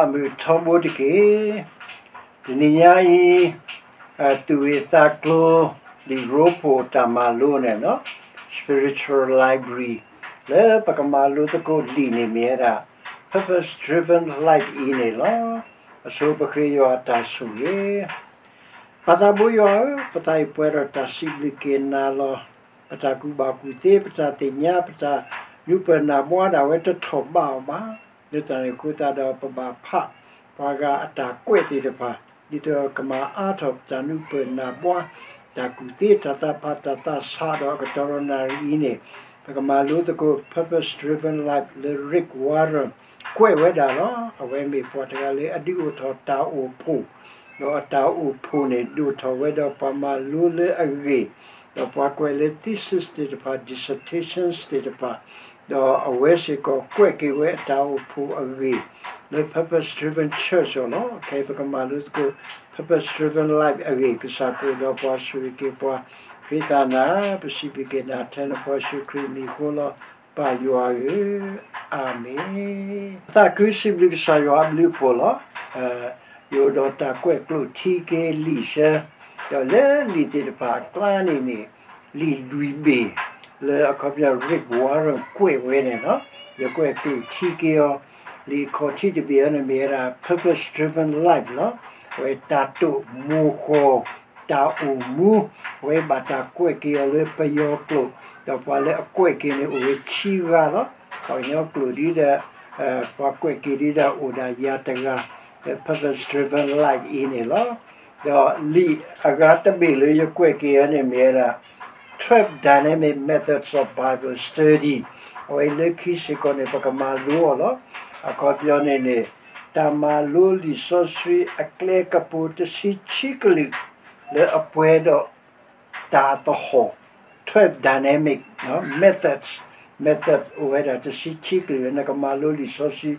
အမုၢ်ထီဘိတက့ၢ်. တနံၤညါအံၤ သူၣ်ဂ့ၢ်သးကျိၤ လံာ်ရိဖှိၣ်တၢ်မၤလိန့ၣ်လီၤ. Spiritual Library လၢပကမၤလိသကိးလံာ်န့ၣ်မ့ၢ်ဝဲဒၣ် Purpose Driven Life အံၤန့ၣ်လီၤ. အဆိပဃ့ယွၤအတၢ်ဆိၣ်ဂ့ၤ. ပၢ်သးဘိယွၤဧၢ, ပသးအံၤပှဲၤဒီးတၢ်စံးဘျုးက့ၤနၤလီၤ. ပတၢ်ကူၣ်ဘၣ်ကူၣ်သ့, ပတၢ်သ့ၣ်ညါ, ပတၢ်နၢ်ပၢၢ်နၢ်ဘှါဒၣ်ဝဲတထီၣ်ဘးအီၤဘၣ်. လၢတၢ်န့ၣ်အဃိသတးဒီး ပဘၣ်ဖးပှၤဂၤအတၢ်ကွဲးသ့ၣ်တဖၣ် ဒ်သိးကမၤအါထီၣ်ပတၢ်နၢ်ပၢၢ်နၢ်ဘှါ, တၢ်ကူၣ်သ့, တၢ်သးဖး, တၢ်သးဆးဒီးအကတီၢ်ဒီးနၣ်ရံၣ်အံၤန့ၣ် ပကမၤလိသကိး Purpose Driven Life လၢ Rick Warren ကွဲးဝဲဒၣ်လီၤ. အဝဲမ့ၢ်ပှၤတဂၤလၢအဒုးအိၣ်ထီၣ်တၢ်အိၣ်ဖှိၣ်, ဒီးအတၢ်အိၣ်ဖှိၣ်န့ၣ် ဒိၣ်ထီၣ်ဝဲဒီးပှၤမၤလိလၢအဂ့ၢ်, ဒီးပှၤကွဲးလၢ thesis သ့ၣ်တဖၣ်, dissertations သ့ၣ်တဖၣ်, ဒီးအဝဲစ့ၢ်ကီးကွဲးက့ၤဝဲအတၢ်အိၣ်ဖှိၣ်အဂ့ၢ် လၢ Purpose Driven Church အီၤလီၤ. ခဲအံၤပကမၤလိသကိး Purpose Driven Life အဂ့ၢ်, ကစၢ်ကအိၣ်ဒီးပှၤဆိၣ်ဂ့ၤက့ၤပှၤ, ဃ့သးနၤ, ပစံးဘျုးက့ၤနၤထဲနဖိယ့ၣ်ၡူးခရံာ်မံၤအဃိလီၤ. ပၢ်ယွၤဧၢ, အၤမ့ၣ်. သးခုစံးဘျုးကစၢ်ယွၤအဘျုးအဖှိၣ်လီၤ. ယအိၣ်ဒီးတၢ်ကွဲးကျိာ်ထံက့ၤလံာ်ဆၢ, ဒီးလၢလံာ်သ့ၣ်တဖၣ်အကျါန့ၣ်န့ၣ် လံာ်လွံၢ်ဘ့ၣ် လၢအခီပညီ Rick Warren ကွဲးဝဲန့ၣ်လီၤ. ယကွဲးကျိာ်ထံက့ၤအီၤ, လံာ်ခီၣ်ထံးတဘ့ၣ်အံၤန့ၣ်မ့ၢ်ဝဲဒၣ် Purpose Driven Life လီၤ. အဝဲတၢ်တိာ်မိၢ်ဃီၤ တၢ်အိၣ်မူ, အဝဲဘၣ်တၢ်ကွဲးက့ၤအီၤလၢပယီၤကျိာ်, ဒီးပှၤလၢအကွဲးက့ၤန့ၣ်အိၣ်ဝဲခံဂၤလီၤ. ပှၤကညီကျိာ်ဒ်ဒီး ပှၤကွဲးက့ၤဒ်ဒီးအိၣ်ဒၣ်ယၤတဂၤ, လၢ Purpose Driven Life အံၤန့ၣ်လီၤ. ဒီးလံာ်အဂၤတဘ့ၣ်လၢယကွဲးက့ၤအီၤန့ၣ်မ့ၢ်ဝဲဒၣ် Twelve Dynamic Methods of Bible Study အဝဲလၢခံစ့ၢ်ကီးန့ၣ် ပကမၤလိအီၤလီၤ. အခီပညီန့ၣ်န့ၣ် တၢ်မၤလိလံာ်စီဆှံအကျဲကပူၤတဆံခံကလုာ် လၢအပှဲၤဒီးတၢ်အသဟီၣ်, twelve dynamic methods, method အိၣ်ဝဲဒၣ်တဆံခံကလုာ် နကမၤလိလံာ်စီ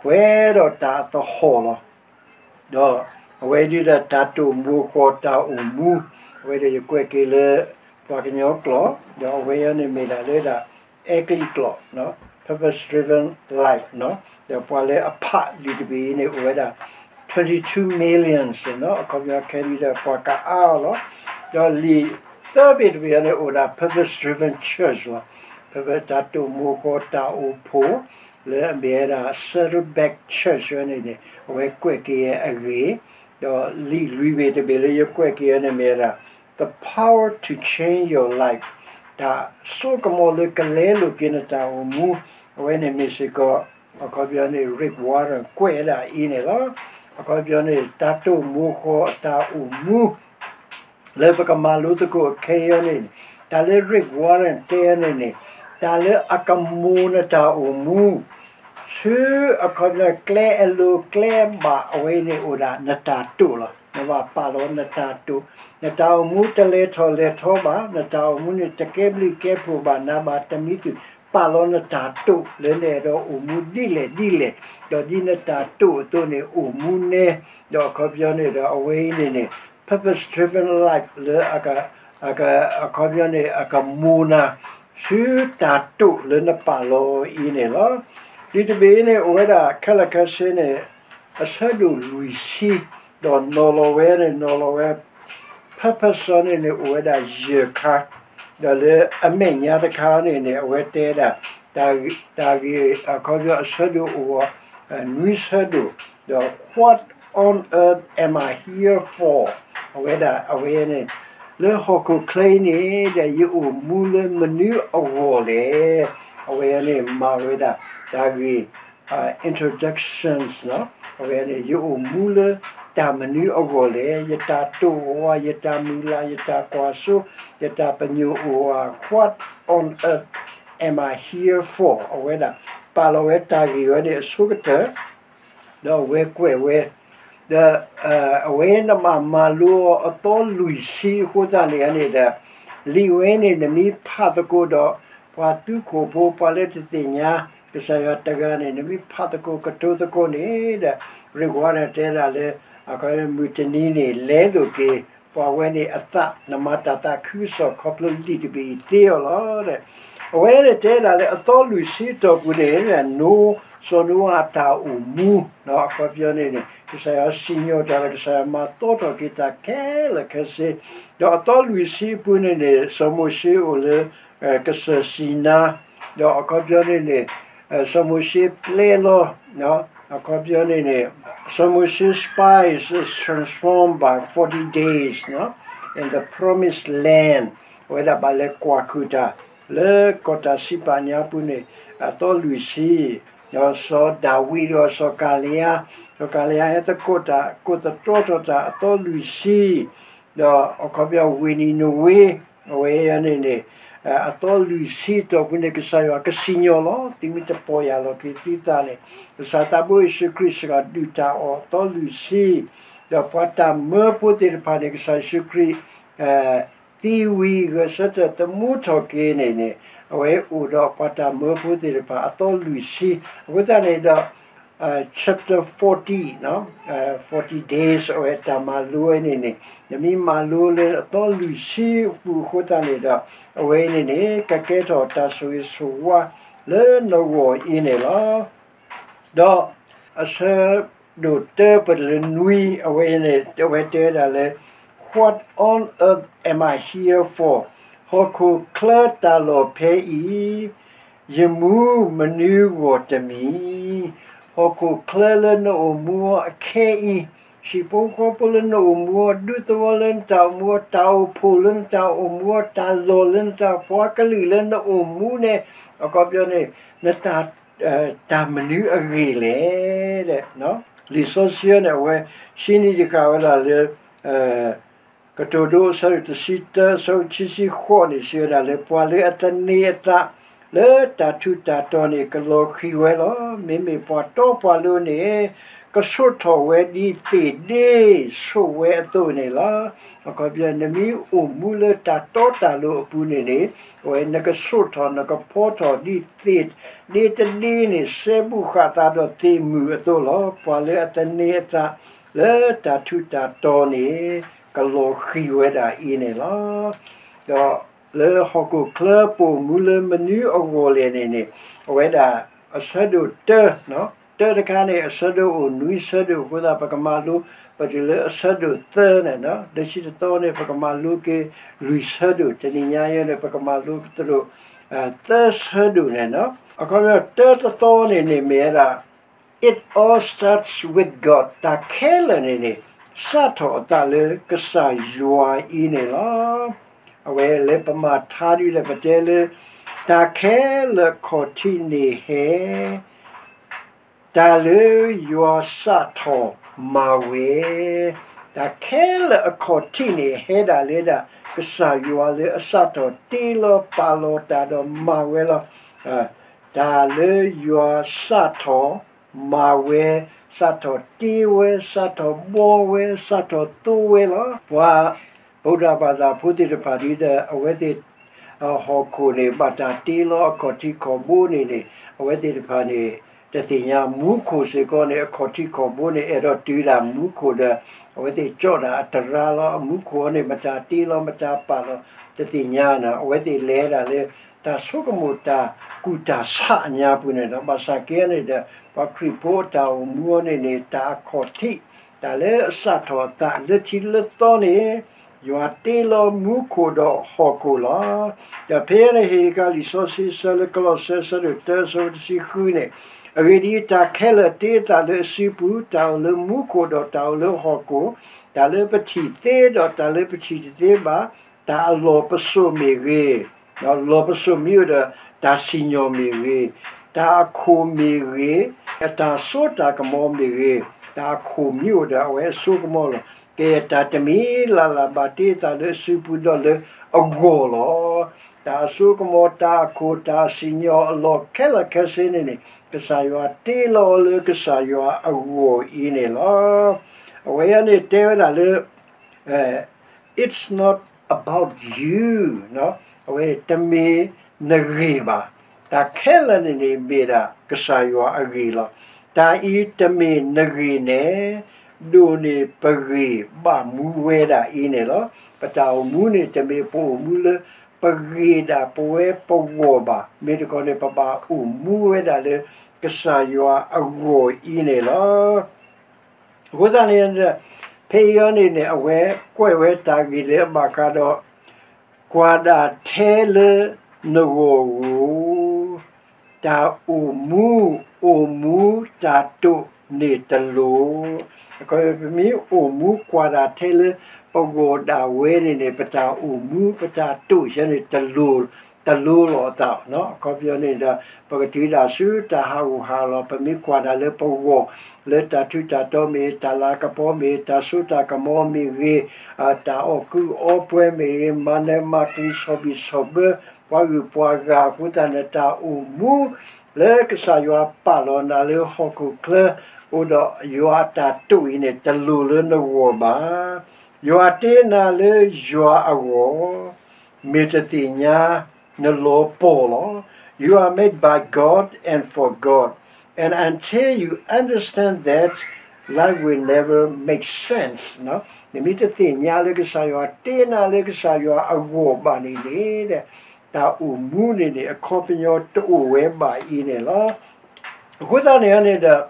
ဆှံ ပှဲၤဒီးတၢ်အသဟီၣ်လီၤ. ဒီးအဝဲဒၣ်တၢ်တိာ်မိၢ်ဃီၤတၢ်အိၣ်မူ, အဝဲဒၣ်ယကွဲးက့ၤလၢ ပှၤကညီကျိာ်, ဒီးအဝဲအံၤန့ၣ်မ့ၢ်ဒၣ်လၢဒၣ် အဲကလံးကျိာ်, Purpose Driven Life, ဒီးပှၤလၢအဖးလံာ်တဘ့ၣ်အံၤန့ၣ်အိၣ်ဝဲဒၣ် twenty-two million အခီပညီခဲအံၤဒီးပှၤကအါအီၤလီၤ. ဒီးလံာ်သၢဘ့ၣ်တဘ့ၣ်အံၤန့ၣ်အိၣ်ဒၣ် Purpose Driven Church လီၤ. တၢ်တိာ်မိၢ်ဃီၤတၢ်အိၣ်ဖှိၣ် လၢအမ့ၢ်ဝဲဒၣ် Saddleback Church ဝဲန့ၣ်န့ၣ် အဝဲကွဲးက့ၤအဂ့ၢ်, ဒီးလံာ်လွံၢ်ဘ့ၣ်တဘ့ၣ်လၢယကွဲးက့ၤအီၤန့ၣ်မ့ၢ်ဝဲဒၣ် The Power to Change Your Life, တၢ်စိကမီၤလၢကလဲလိာ်က့ၤနတၢ်အိၣ်မူ, အဝဲန့ၣ်မ့ၢ်စ့ၢ်ကီး အခီပညီန့ၣ် Rick Warren ကွဲးဒၣ်အံၤန့ၣ်လီၤ. အခီပညီန့ၣ် တၢ်တိာ်မိၢ်ဃီၤအတၢ်အိၣ်မူ လၢပကမၤလိသကိးခဲအံၤန့ၣ်, တၢ်လၢ Rick Warren တဲအီၤန့ၣ်န့ၣ်, တၢ်လၢအကမိၢ်နတၢ်အိၣ်မူ ဆူအခီပညီကျဲအလိၤကျဲအဘၣ်အဝဲအံၤန့ၣ်အိၣ်ဒၣ်နတၢ်တိာ်လီၤ. နဘၣ်ပာ်လီၤနတၢ်တိာ်, နတၢ်အိၣ်မူတလဲၤထီၣ်လဲၤထီဘၣ်, နတၢ်အိၣ်မူန့ၣ်တကဲဘျုးကဲဖှိၣ်ဘၣ်, နဘၣ်တမံသူၣ် ပာ်လီၤနတၢ်တိာ်လၢနအဲၣ်ဒိးအိၣ်မူဒ်လဲၣ်ဒ်လဲၣ်, ဒီးဒ်နတၢ်တိာ်အသိးန့ၣ်အိၣ်မူနဲ, ဒီးအခီပညီန့ၣ်ဒီးအဝဲအံၤန့ၣ်န့ၣ် purpose driven life လၢ အခီပညီန့ၣ် အကမိၢ်နၤ ဆူတၢ်တိာ်လၢနပာ်လီၤအံၤန့ၣ်လီၤ. လံာ်တဘ့ၣ်အံၤန့ၣ် အိၣ်ဝဲဒၣ်ခဲလၢာ်ခဲဆ့န့ၣ် အဆၢဒိၣ်လွံၢ်ဆံ, ဒီးနီၤလီၤဝဲန့ၣ် နီၤလီၤဝဲ purpose န့ၣ်န့ၣ် အိၣ်ဝဲဒၣ်ယဲၢ်ခါ, ဒီးလၢအမဲာ်ညါတခါန့ၣ်န့ၣ် အဝဲတဲဒၣ် တၢ်ဂ့ၢ်အခီပညီအဆၢဒိၣ်အိၣ် နွံဆၢဒိၣ်, ဒီး What on earth am I here for? အဝဲဒၣ် အဝဲန့ၣ် လၢဟီၣ်ခိၣ်ချၢအံၤန့ၣ်ဒီး ယအိၣ်မူလၢမနုၤအဂီၢ်လဲၣ်. အဝဲန့ၣ်မၤဝဲဒၣ် တၢ်ဂ့ၢ် introductions အဝဲန့ၣ် ယအိၣ်မူလၢတၢ်မနုၤအဂီၢ်လဲၣ်, ယတၢ်တိာ်အီၤ, ယတၢ်မုၢ်လၢ်, ယတၢ်ကွၢ်စိ, ယတၢ်ပညိၣ်အိၣ်ဧါ, What on earth am I here for? အဝဲဒၣ် ပာ်လီၤဝဲတၢ်ဂ့ၢ်ဝဲန့ၣ်အဆိကတၢၢ် ဒီးအဝဲကွဲးဝဲ, ဒီးအဝဲနဘၣ်မၤလိအီၤအသီလွံၢ်ဆံအဃိသတးန့ၣ်န့ၣ်ဒီး လံာ်ဝဲန့ၣ် နမ့ၢ်ဖးသကိးဒီး ပှၤသူခိၣ်ဖိ ပှၤလၢတသ့ၣ်ညါကစၢ်ယွၤတဂၤန့ၣ် နမ့ၢ်ဖးသကိးကတိၤသကိးန့ၣ်ဒီး Rick Warren တဲဒၣ်လၢ အခီပညီမုၢ်တနံၤန့ၣ် လဲလိာ်က့ၤ ပှၤဝဲန့ၣ်အသး နမၤတၢ်သးခုကစီၣ်ခီဖျိလံာ်တဘ့ၣ်အံၤသ့အီၤလီၤ. အဝဲန့ၣ်တဲဒၣ်လၢအသီလွံၢ်ဆံအတီၢ်ပူၤန့ၣ် နိ စီၤနိအၣ်အတၢ်အိၣ်မူ, အခီပညီန့ၣ်န့ၣ် ကစၢ်ယွၤစံၣ်ညီၣ်တၢ်ဒီး ကစၢ်ယွၤမၤသီထီၣ်က့ၤတၢ်ခဲလၢာ်ခဲဆ့, ဒီးအသီလွံၢ်ဆံအပူၤန့ၣ်န့ၣ် စီၤမိၤၡ့အိၣ်လၢ ကစၢၢ်စံနါ, ဒီးအခီပညီန့ၣ်န့ၣ် စီၤမိၤၡ့ပျဲလီၤ, အခီပညီန့ၣ်န့ၣ် စီၤမိၤၡ့ spies is transformed by forty days in the promised land, အဝဲဒၣ်ဘၣ်လဲၤကွၢ်ဃုာ်တၢ် လၢကီၢ်တၢ်စံးပာ်ညါပူၤန့ၣ် အသီလွံၢ်ဆံ, ဒီးစီၤဒၤဝံးဒီးစီၤကၤလံယါ, စီၤကၤလံယါဟဲသကိးတၢ် ကိးသတြီထီၣ်တၢ်အသီလွံၢ်ဆံ, ဒီးအခီပညီဝ့ၢ်နံၤနဝ့ အဝဲန့ၣ်န့ၣ် အသီလွံၢ်ဆံတီၢ်ပူၤန့ၣ် ကစၢ်ယွၤကစံၣ်ညီၣ်လီၤ. သုမ့ၢ်တပီၢ်ယၢ်လီၤက့ၤသုသးန့ၣ် ကစၢ်သးဘိယ့ၣ်ၡူးခရံာ်စ့ၢ်ကီးဒုၣ်တၢ်အီၣ်အသီလွံၢ်ဆံ, ဒီးပှၤတၢ်မၢဖိသ့ၣ်တဖၣ်န့ၣ် ကစၢ်ယ့ၣ်ၡူးခရံာ် သံဝံၤဂဲၤဆၢထၢၣ်သမူထီၣ်က့ၤန့ၣ်န့ၣ် အဝဲအိၣ်ဒီးပှၤတၢ်မၢဖိသ့ၣ်တဖၣ်အသီလွံၢ်ဆံ, အဃိသတးန့ၣ်ဒီး chapter forty, forty days အဝဲတၢ်မၤလိဝဲန့ၣ်န့ၣ် နမ့ၢ်မၤလိလၢအသီလွံၢ်ဆံအပူၤအဃိသတးန့ၣ်ဒီး အဝဲန့ၣ်န့ၣ် ကကဲထီၣ်တၢ်ဆိၣ်ဂ့ၤဆိၣ်ဝါလၢနဂီၢ်အံၤန့ၣ်လီၤ. ဒီးအဆၢဒိၣ်တၢပတုၤလၢနွံ အဝဲန့ၣ် အဝဲတဲဝဲဒၣ်လၢ What on earth am I here for? ဟီၣ်ခိၣ်ချၢတၢ်လီၢ်ဖဲအံၤ ယမူမနုၤဂီၢ်တမံၤ, ဟီၣ်ခိၣ်ချၢလၢနအိၣ်မူအီၤအခဲအံၤ, ဟံၣ်ဖိဃီဖိလၢနအိၣ်မူအီၤ, ဒူသဝီလၢနတၢ်အိၣ်မူအီၤ, တၢ်အိၣ်ဖှိၣ်လၢနတၢ်အိၣ်မူအီၤ, တၢ်လီၢ်လၢနတၢ်အိၣ်ဖှိၣ် ပှၤကလုာ်လၢနအိၣ်မူန့ၣ် အခီပညီန့ၣ် နတၢ် တၢ်မနုၤအဂ့ၢ်လဲၣ်. လံာ်စီဆှံန့ၣ် အဝဲစံးန့ၢ်တဃာ်ဝဲဒၣ်လၢ ကတိၤဒိအဆၢဒိၣ်တဆံတၢ အဆၢဖိခံဆံဃိးန့ၣ် စံးဝဲဒၣ်လၢ ပှၤလၢအသန့ၤအသး လၢတၢ်ထူးတၢ်တီၤန့ၣ် ကလီၤဃံၤဝဲလီၤ. မ့မ့ၢ်ပှၤတီပှၤလိၤန့ၣ် ကဆိးထီၣ်ဝဲဒ်သ့ၣ်ဒ့ဆိးဝဲအသိးန့ၣ်လီၤ. အခီပညီ နမ့ၢ်အိၣ်မူလၢတၢ်တီတၢ်လိၤအပူၤန့ၣ်န့ၣ် အဝဲနကဆိးထီၣ်နကဖီထီၣ်ဒ်သ့ၣ်ဒ့တဒ့န့ၣ် စဲဘူးဃာ်သးဒီးသ့ၣ်မုၢ်အသိးလီၤ. ပှၤလၢအသန့ၤအသး လၢတၢ်ထူးတၢ်တီၤန့ၣ် ကလီၤဃံၤဝဲဒၣ်အံၤန့ၣ်လီၤ. ဒီးလၢဟီၣ်ခိၣ်ချၢပအိၣ်မူလၢမနုၤအဂီၢ်လဲၣ်န့ၣ်န့ၣ် အဝဲဒၣ်အဆၢဒိၣ်တၢ တၢတခါန့ၣ် အဆၢဒိၣ်အိၣ်နွံဆၢဒိၣ်အဃိသတး ပကမၤလိ ပတုၤလၢအဆၢဒိၣ်သၢန့ၣ် လၢခံတသီန့ၣ် ပကမၤလိက့ၤလွံၢ်ဆၢဒိၣ် တနံၤညါအံၤန့ၣ် ပကမၤလိကသရိာ် သၢဆၢဒိၣ်န့ၣ်လီၤ. အခီပညီ တၢတသီန့ၣ်န့ၣ်မ့ၢ်ဝဲဒၣ် It all starts with God. တၢ်ခဲလၢာ်န့ၣ်န့ၣ် စးထီၣ်အသးလၢကစၢ်ယွၤအံၤန့ၣ်လီၤ. အဝဲလၢပမၤထါဒ်လဲၣ် ပတဲလၢ တၢ်ခဲလၢာ်အခီၣ်ထံးန့ၣ်ဟဲ တၢ်လၢယွၤစးထီၣ်မၤဝဲ, တၢ်ခဲလၢာ်အခီၣ်ထံးန့ၣ် ဟဲဒၣ်လၢဒၣ် ကစၢ်ယွၤလၢအစးထီၣ်တ့လီၤပာ်လီၤတၢ်ဒီးမၤဝဲလီၤ. တၢ်လၢယွၤစးထီၣ်မၤဝဲ, စးထီၣ်တ့ဝဲ, စးထီၣ်ဘှီဝဲ, စးထီၣ်သိဝဲလီၤ. ပှၤ ဗုဒ္ဓဘာသာဖိသ့ၣ်တဖၣ်ဒ်ဒီး အဝဲသ့ၣ် ဟီၣ်ခိၣ်န့ၣ် ဘၣ်တၢ်တ့လီၤအခီၣ်ထံးခီၣ်ဘိန့ၣ်န့ၣ် အဝဲသ့ၣ်တဖၣ်န့ၣ် တသ့ၣ်ညါ မူခိၣ်စ့ၢ်ကီးန့ၣ် အခီၣ်ထံးခီၣ်ဘိန့ၣ် အဲၣ်ဒိးတုၤဒၣ်မူခိၣ်ဒီး အဝဲသ့ၣ်ကၠီၣ်ဒၣ်အတရါလီၤ. အမူခိၣ်အံၤန့ၣ် မတၤတ့လီၤ မတၤပာ်လီၤ တသ့ၣ်ညါန့ၣ် အဝဲသ့ၣ်လဲၤဒၣ်လၢ တၢ်ဆိကမိၣ်တၢ်ကူၣ်တၢ်ဆးအညါပူၤန့ၣ်ဒီး ဘၣ်ဆၣ်က့န့ၣ်ဒီး ပှၤခရံာ်ဖိအတၢ်အိၣ်မူအံၤန့ၣ်န့ၣ် တၢ်အခီၣ်ထံး တၢ်လၢအစးထီၣ်အသးလၢထံးလၢသီန့ၣ် ယွၤတ့လီၤမူခိၣ်ဒီးဟီၣ်ခိၣ်လီၤ. ဒီးဖဲန့ၣ်ဟ့ၣ်က့ၤလံာ်စီဆှံအဆၢလၢကလီးစဲအဆၢဒိၣ်တၢအဆၢဖိတဆံဃုန့ၣ်, အဂ့ၢ်ဒ်အံၤ, တၢ်ခဲလၢာ်တ့အသးလၢအစုပူၤ, တၢ်အိၣ်လၢမူခိၣ်ဒီးတၢ်အိၣ်လၢဟီၣ်ခိၣ်, တၢ်လၢပထံၣ်သ့ဒီးတၢ်လၢပထံၣ်တသ့ဘၣ်, တၢ်အလီၢ်ပစိာ်မ့ၢ်ဂ့ၤ, ဒီးလီၢ်ပစိာ်မ့ၢ်အိၣ်ဒီး တၢ်စံၣ်ညီၣ်မ့ၢ်ဂ့ၤ, တၢ်အခိၣ်မ့ၢ်ဂ့ၤ, အတၢ်စိတၢ်ကမီၤမ့ၢ်ဂ့ၤ, တၢ်အခိၣ်မ့ၢ်အိၣ်ဒီးအဝဲအစိကမီၤလီၤ. ကဲတၢ်တမံၤလၢ်လၢ်ဘၣ်တ့အသးလၢအစုပူၤဒီးလၢအဂီၢ်လီၤ. တၢ်အစိကမီၤ, တၢ်အခိၣ်, တၢ်အစံၣ်ညီၣ်အလီၢ်ခဲလၢာ်ခဲဆ့န့ၣ်န့ၣ် ကစၢ်ယွၤတ့လီၤလၢကစၢ်ယွၤအဂီၢ်အံၤန့ၣ်လီၤ. အဝဲအံၤန့ၣ်တဲဝဲဒၣ်လၢ It's not about you အဝဲတမ့ၢ်နဂ့ၢ်ဘၣ်. တၢ်ခဲလၢာ်န့ၣ်န့ၣ်မ့ၢ်ဒၣ်ကစၢ်ယွၤအဂ့ၢ်လီၤ. တၢ်အံၤတမ့ၢ်နဂ့ၢ်န့ၣ် ဒိၣ်န့ၢ်ပဂ့ၢ်ဘၣ်မူဝဲဒၣ်အံၤန့ၣ်လီၤ. ပတၢ်အိၣ်မူန့ၣ် တမ့ၢ်ပအိၣ်မူလၢပဂ့ၤဒၣ်ပဝဲပဂီၢ်ဘၣ်. မ့ၢ်တခီန့ၣ် ပဘၣ်အိၣ်မူဝဲဒၣ်လၢ ကစၢ်ယွၤအဂီၢ်အံၤန့ၣ်လီၤ. အဃိသတးန့ၣ် ဖဲအံၤအံၤန့ၣ်န့ၣ် အဝဲကွဲးဝဲတၢ်ဂ့ၢ်လၢအဘၣ်ဃးဒီး ကွၢ်ဒၣ်ထဲလၢနဂီၢ်ဧိၤ, တၢ်အိၣ်မူ, အိၣ်မူတၢ်တိာ်န့ၣ်တလိၤ. ပမ့ၢ်အိၣ်မူကွၢ်ဒၣ်ထဲလၢပဂီၢ်ဒၣ်ဝဲန့ၣ်န့ၣ် ပတၢ်အိၣ်မူ ပတၢ်တိာ်ဆၢန့ၣ် တလိၤ, တလိၤလီၤအသး. အခီပညီန့ၣ်ဒီး ပကတုၤဒၣ်ဆူတၢ်ဟးဂူာ်ဟးလီၤ, ပမ့ၢ်ကွၢ်ဒၣ်လၢပဂီၢ် လၢတၢ်ထူးတၢ်တီၤမ့ၢ်ဂ့ၤ, တၢ်လၤကပီၤမ့ၢ်ဂ့ၤ, တၢ်စိတၢ်ကမီၤမ့ၢ်ဂ့ၤ, တၢ်အီၣ်ကုးအီပှဲၤမ့ၢ်ဂ့ၤ, မၤနၢၤမၤကလံၤ ဆီၣ်ဘံၣ်ဆီၣ်ဘၢ ပှၤဂုၤပှၤဂၤအဃိသတးန့ၣ် တၢ်အိၣ်မူ လၢကစၢ်ယွၤပာ်လီၤနၤလၢဟီၣ်ခိၣ်ချၢ အိၣ်ဒီးယွၤအတၢ်တိာ်အံၤန့ၣ် တလိၤလၢနဂီၢ်ဘၣ်. ယွၤတ့နၤလၢယွၤအဂီၢ်, မ့ၢ်တသ့ၣ်ညါ နလီၤပှီၢ်လီၤ. You are made by God and for God. And until you understand that, life will never make sense. နမ့ၢ်တသ့ၣ်ညါလၢကစၢ်ယွၤတ့နၤလၢကစၢ်ယွၤအဂီၢ်ဘၣ်န့ၣ်န့ၣ် တၢ်အိၣ်မူန့ၣ်န့ၣ် အခီပညီတအိၣ်ဝဲဘၣ်အံၤန့ၣ်လီၤ. အဃိသတးန့ၣ်န့ၣ်ဒီး တၢ်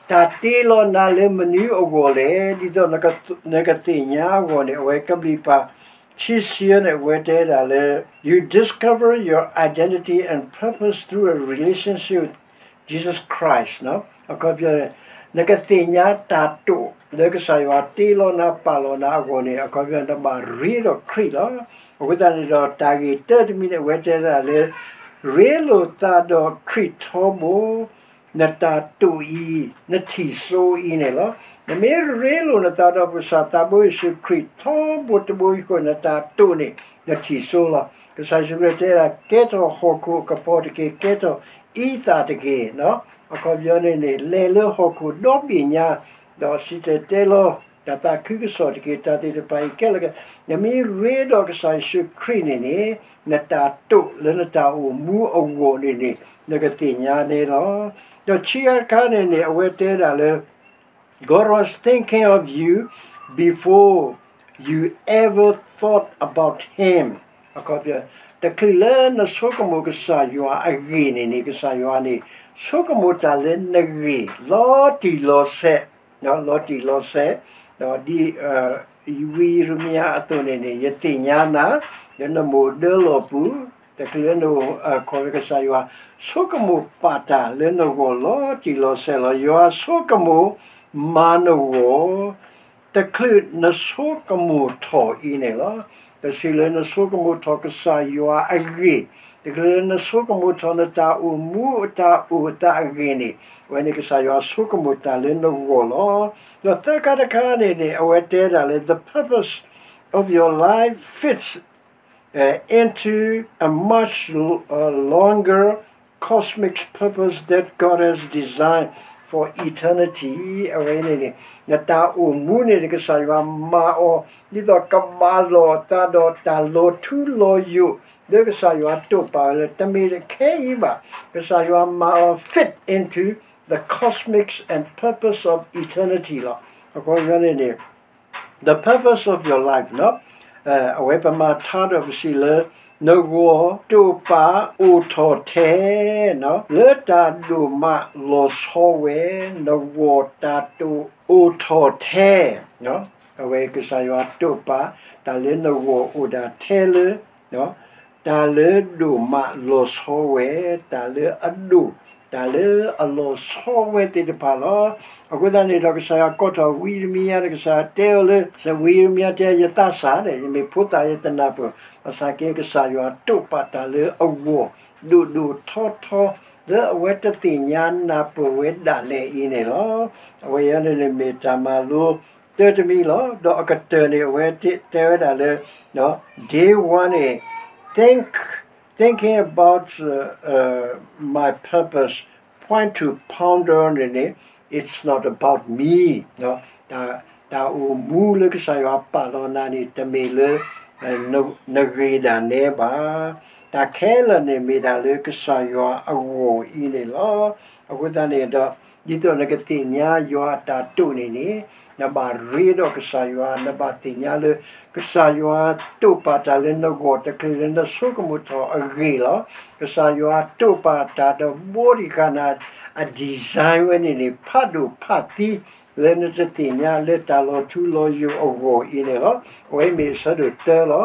တ့လီၤနၤလၢမနုၤအဂီၢ်လဲၣ်, ဒ်သိးနကသ့ၣ်ညါအဂီၢ်န့ၣ် အဝဲကဘျံးပၤ ခံဆံန့ၣ် အဝဲတဲဒၣ်လၢ You discover your identity and purpose through a relationship with Jesus Christ. အခီပညီ နကသ့ၣ်ညါတၢ်တိာ်လၢကစၢ်ယွၤတ့လီၤနၤပာ်လီၤနၤအဂီၢ်န့ၣ် အခီပညီနဘၣ်ရ့ဒီးခရံာ်လီၤ. အဃိသတးန့ၣ်ဒီး တၢ်ဂ့ၢ်တၢတမံၤန့ၣ် အဝဲတဲဒၣ်လၢ ရ့လိာ်သးဒီးခရံာ်ထီဘိ နတၢ်တိာ်အံၤ နထံၣ်စိအံၤန့ၣ်လီၤ. နမ့ၢ်ရ့လိာ်နသးဒီးပကစၢ်သးဘိယ့ၣ်ၡူးခရံာ်ထီဘိတဘိအံၤအဃိ နတၢ်တိာ်န့ၣ် နထံၣ်စိလီၤ. ကစၢ်ယ့ၣ်ၡူးခရံာ်တဲဒၣ် ကဲထီၣ်ဟီၣ်ခိၣ်အကပီၤတက့ၢ်, ကဲထီၣ်အံသၣ်တက့ၢ်. အခီပညီန့ၣ်န့ၣ် လဲၤလၢဟီၣ်ခိၣ်ဒီဘ့ၣ်ညါ ဒီးစံၣ်တဲၤတဲလီၤ တၢ်သးခုကစီၣ်တက့ၢ်. တၢ်သ့ၣ်တဖၣ်အံၤခဲလၢာ်ခဲဆ့ နမ့ၢ်ရ့ဒီးကစၢ်ယ့ၣ်ၡူးခရံာ်န့ၣ်န့ၣ် နတၢ်တိာ်လၢနတၢ်အိၣ်မူအဂီၢ်န့ၣ်န့ၣ် နကသ့ၣ်ညါန့ၣ်လီၤ. ဒီးခံခါတခါန့ၣ်န့ၣ် အဝဲတဲဒၣ်လၢ God was thinking of you before you ever thought about him. အခီပညီ တချုးလၢနဆိကမိၣ်ကစၢ်ယွၤအဂ့ၢ်န့ၣ်န့ၣ် ကစၢ်ယွၤန့ၣ် ဆိကမိၣ်တၢ်လၢနဂ့ၢ် လီၤတံၢ်လီၤဆဲး, လီၤတံၢ်လီၤဆဲး, ဒီးဒ် ဝံယံးရမံယၤအသိးန့ၣ်န့ၣ် ယသ့ၣ်ညါနၤ လၢနမိၢ်ဒၢလီၢ်ပူၤ, တချုးလၢနအိၣ်ခိးလၢကစၢ်ယွၤ ဆိကမိၣ်ပာ်တၢ်လၢနဂီၢ်လီၤတံၢ်လီၤဆဲးလီၤ. ယွၤဆိကမိၣ်မၤနဂီၢ် တချုးနဆိကမိၣ်ထီၣ်အံၤန့ၣ်လီၤ. တချုးလၢနဆိကမိၣ်ထီၣ်ကစၢ်ယွၤအဂ့ၢ်, တချုးလၢနဆိကမိၣ်ထီၣ်နတၢ်အိၣ်မူအတၢ်အိၣ်သးအဂ့ၢ်န့ၣ် အဝဲန့ၣ်ကစၢ်ယွၤဆိကမိၣ်တၢ်လၢနဂီၢ်လီၤ. ဒီးသၢခါတခါန့ၣ်န့ၣ် အဝဲတဲဒၣ်လၢ the purpose of your life fits uh, into a much uh, longer cosmic purpose that God has designed for eternity. အဝဲန့ၣ်န့ၣ် နတၢ်အိၣ်မူန့ၣ်န့ၣ် ကစၢ်ယွၤမၤအီၤ ဒ်သိးကဘၣ်လီၤအသးဒီးတၢ်လီၤထူလီၤယိာ် လၢကစၢ်ယွၤတိာ်ပာ်ဝဲလၢ တမ့ၢ်တခဲအံၤဘၣ်. ကစၢ်ယွၤမၤအီၤ fit into the cosmic and purpose of eternity လီၤ. အခီပညီန့ၣ်န့ၣ် the purpose of your life အဝဲပမၤထါဒီးပစံးလၢ နဂီၢ်တိာ်ပာ်အိၣ်ထီၣ်ထဲ လၢတၢ်ဒိၣ်မးလီၤဆီဝဲ, နဂီၢ်တၢ်တိာ်အိၣ်ထီၣ်ထဲ, အဝဲကစၢ်ယွၤတိာ်ပာ် တၢ်လၢနဂီၢ်အိၣ်ဒၣ်ထဲလၢ တၢ်လၢဒိၣ်မးလီၤဆီဝဲ, တၢ်လၢအဒိၣ်, တၢ်လၢအလီၤဆီဝဲသ့ၣ်တဖၣ်လီၤ. အဃိသတးန့ၣ်ဒီး ကစၢ်ယွၤကိးထီၣ်ဝံယံးရမံယၤဒီး ကစၢ်ယွၤတဲအီၤလၢ ဝံယံးရမံယၤတဲ ယသးစၢ်ဒီး ယမ့ၢ်ဖိသၣ်ယတနၢ်ပၢၢ်, ဘၣ်ဆၣ်က့ကစၢ်ယွၤတိာ်ပာ်တၢ်လၢအဂီၢ် ဒိၣ်ဒိၣ်ထီထီ လၢအဝဲတသ့ၣ်ညါနၢ်ပၢၢ်ဝဲဒၣ်လဲာ်အံၤန့ၣ်လီၤ. အဝဲအံၤန့ၣ်မ့ၢ်တၢ်မၤလိ တၢတမံၤလီၤ. ဒီးအကတၢၢ်န့ၣ် အဝဲတဲဝဲဒၣ်လၢ day one န့ၣ် think thinking about uh, uh, my purpose point to ponder န့ၣ်န့ၣ် it's not about me တၢ်အိၣ်မူလၢကစၢ်ယွၤပာ်လီၤနၤန့ၣ် တမ့ၢ်လၢ နဂ့ၤဒၣ်နဲဘၣ်. တၢ်ခဲလၢာ်န့ၣ်မ့ၢ်ဒၣ်လၢကစၢ်ယွၤအဂီၢ်အံၤန့ၣ်လီၤ. အဃိသတးန့ၣ်ဒီး ဒ်သိးနကသ့ၣ်ညါယွၤအတၢ်တိာ်န့ၣ်န့ၣ် နဘၣ်ရ့ဒီးကစၢ်ယွၤ, နဘၣ်သ့ၣ်ညါလၢ ကစၢ်ယွၤတိာ်ပာ်တၢ်လၢနဂီၢ် တချုးလၢနဆိကမိၣ်ထီၣ်အဂ့ၢ်လီၤ. ကစၢ်ယွၤတိာ်ပာ်တၢ်ဒီးဘီဒံးဃာ်နၤ အ design ဝဲန့ၣ်န့ၣ် ဖးဒိၣ်ဖးသံ လၢနတသ့ၣ်ညါလၢတၢ်လီၤထူလီၤယိာ်အဂီၢ်အံၤန့ၣ်လီၤ. အဝဲမ့ၢ်အဆၢဒိၣ်တၢလီၤ.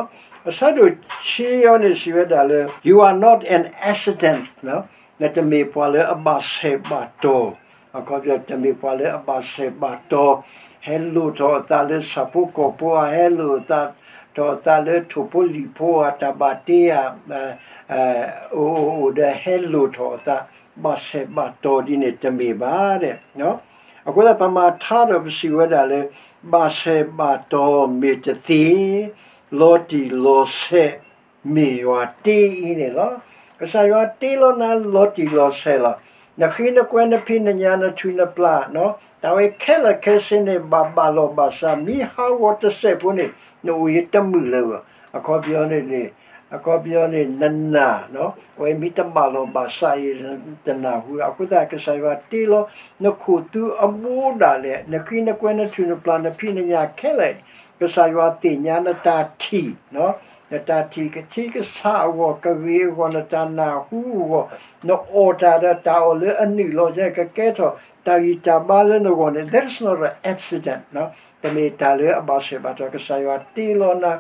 အဆၢဒိၣ်ခံအံၤန့ၣ်စံးဝဲဒၣ်လၢ you are not an accident, နတမ့ၢ်ပှၤလၢအဘၣ်ဆဲးဘၣ်တီၤ, အခီပညီ တမ့ၢ်ပှၤလၢအဘၣ်ဆဲးဘၣ်တီၤ, ဟဲလိၣ်ထီၣ်အသးလၢဆၣ်ဖိကီၢ်ဖိဧါ, ဟဲလိၣ်အသးထီၣ်အသးလၢထိၣ်ဖိလံၣ်ဖိဧါ, တၢ်ဘၣ်တ့ဧါ, အိၣ်အိၣ်အိၣ်ဒီး ဟဲလိၣ်ထီၣ်အသး ဘၣ်ဆဲးဘၣ်တီၤဒ်န့ၣ်တမ့ၢ်ဘၣ်. အဃိသတး ပမၤထါဒီးပစံးဝဲဒၣ်လၢ ဘၣ်ဆဲးဘၣ်တီၤမ့ၢ်တသ့, လီၤတံၢ်လီၤဆဲး မ့ၢ်ယွၤတ့အံၤန့ၣ်လီၤ. ကစၢ်ယွၤတ့လီၤနၤလီၤတံၢ်လီၤဆဲးလီၤ. နဃံနကွဲ နဖံးနညၣ် နထူၣ်နပျၢ်, တၢ်ဝဲခဲလၢာ်ခဲဆ့န့ၣ် ဘၣ်ဘၣ်လီၤဘၣ်စး မ့ၢ်ဟးဂီၤတစဲးဖိန့ၣ် နအိၣ်ယတမုာ်လၢၤဘၣ်. အခီပညီန့ၣ်န့ၣ်, အခီပညီန့ၣ် နနာ်, အဝဲမ့ၢ်တဘၣ်လီၤဘၣ်စးအံၤ တနၢ်ဟူလၢၤ. အဃိသတး ကစၢ်ယွၤတ့လီၤ နခိၣ်သူအဘိဒၣ်လဲာ်, နဃံနကွဲ နထူၣ်နပျၢ် နဖံးနညၣ်ခဲလၢာ်, ကစၢ်ယွၤသ့ၣ်ညါနတၢ်ထံၣ် နတၢ်ထံၣ်ကထံကဆးအဂီၢ်, ကဂ့ၤအဂီၢ်, နတၢ်နၢ်ဟူအဂီၢ်, နအီၣ်တၢ်ဒီးတၢ်အီၣ်လၢအနုာ်လီၤ ကကဲထီၣ်တၢ်ဂံၢ်တၢ်ဘါလၢနဂီၢ်န့ၣ် that's not an accident, တမ့ၢ်တၢ်လၢအဘၣ်ဆဲးဘၣ်တီၤ. ကစၢ်ယွၤတ့လီၤနၤ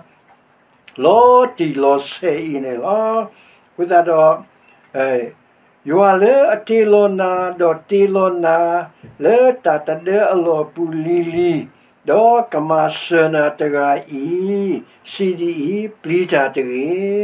လီၤတံၢ်လီၤဆဲးအံၤန့ၣ်လီၤ. အဃိသတးဒီး ယွၤလၢအတ့လီၤနၤ ဒီးတ့လီၤနၤ လၢတၢ်တဒၢအလီၢ်အပူၤလံၤလံၤ, ဒီးကမၤစၢၤနၤတဂၤအံၤ, စံးဒ်အံၤ, ပျံၤတၢ်တဂ့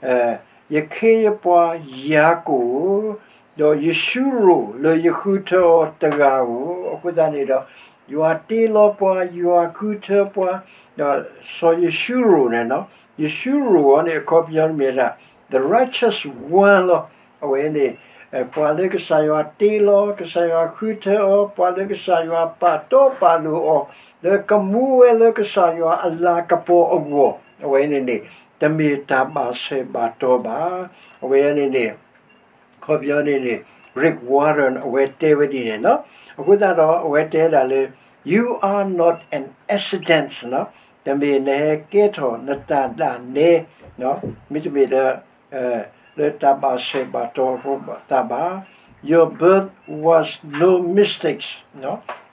ၤ, ယခ့ယပှၤယၤကိာ်ဧၢ, ဒီးယရှုရိၤလၢယဃုထၢအီၤတဂၤဧိၤ. အဃိသတးန့ၣ်ဒီး ယွၤတ့လီၤပှၤ, ယွၤဃုထၢပှၤ, ဒီးစီၤယရှုရိၤန့ၣ်, ယရှုရိၤအီၤန့ၣ် အခီပညီမ့ၢ်ဝဲဒၣ် the righteous one လီၤ. အဝဲန့ၣ် ပှၤလၢကစၢ်ယွၤတ့လီၤ, ကစၢ်ယွၤဃုထၢအီၤ, ပှၤလၢကစၢ်ယွၤပာ်တီပာ်လိၤအီၤ, လၢကမူဝဲလၢကစၢ်ယွၤအလၤကပီၤအဂီၢ်, အဝဲန့ၣ်န့ၣ် တမ့ၢ်တၢ်ဘၣ်ဆဲးဘၣ်တီၤဘၣ်. အဝဲန့ၣ်န့ၣ် အခီပညီန့ၣ်န့ၣ် Rick Warren အဝဲတဲဝဲဒ်န့ၣ်လီၤ. အဃိသတးဒီး အဝဲတဲဒၣ်လၢ you are not an accident, တမ့ၢ်နဟဲကဲထီၣ်နတၢ်ဒၣ်နဲ, မ့တမ့ၢ်လၢ လၢတၢ်ဘၣ်ဆဲးဘၣ်တီၤအသးဘၣ်. Your birth was no mistakes,